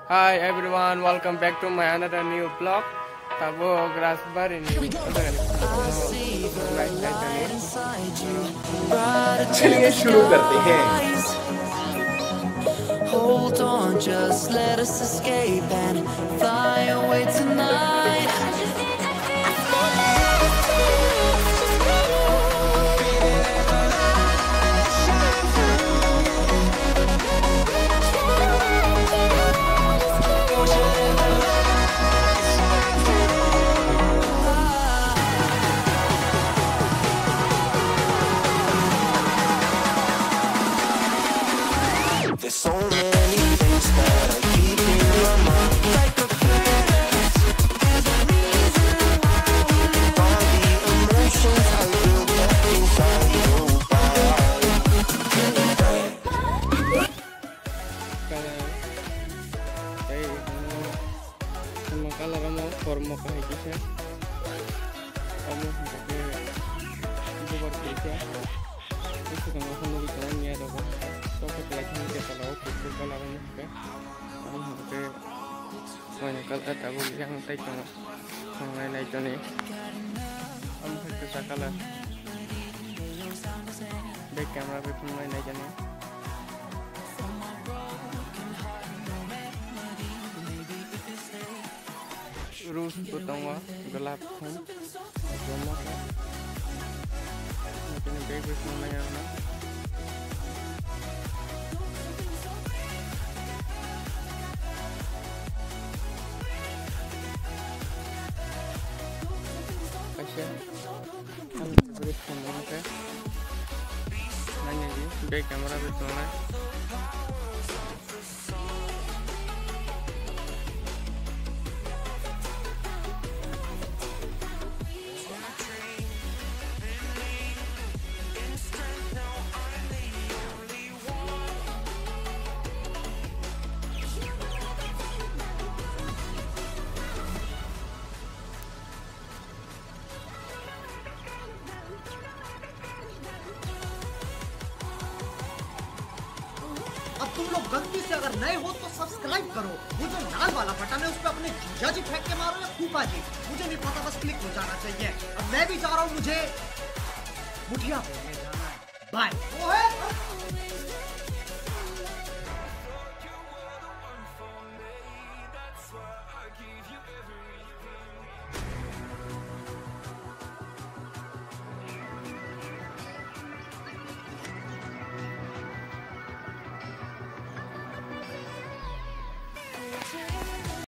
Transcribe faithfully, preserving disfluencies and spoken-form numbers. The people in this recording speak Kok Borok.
Hi everyone, welcome back to my another new vlog. Tabuk Rajbari ni चलिए शुरू करते हैं। Hold on, just let us escape and fly away tonight. There's so many things that are keeping my mind like a past. All the emotions I built up inside your body. Color. Tei, mm, omo color omo kormo kahai kisa. Omo hwnkhe bubar kisa. Bwswkango khe nugwi tongo miya rogo. Tokhe kwlai khe nugwi tongo kufur color omo hwnkhe. Omo hwnkhe. Wngkha tabuk yang tei tongo. Tongnai nai toni. Omo khe kwchak color. Bai camera bai phunuknai nai toni. Rose bo tongo, golap khum. Jomo khe. Tini bag bai phunuknai ang no. Kaisa. Ang favorite phone mo khe. Nai nai di, bag camera bai phunuknai. अब तुम लोग गलती से अगर नए हो तो सब्सक्राइब करो, वो जो लाल वाला बटन है उस पर अपने जीजा जी फेंक के मारो या फूफा जी, मुझे नहीं पता, बस क्लिक हो जाना चाहिए। अब मैं भी जा रहा हूँ, मुझे मुठिया बोलने जाना है। बाय।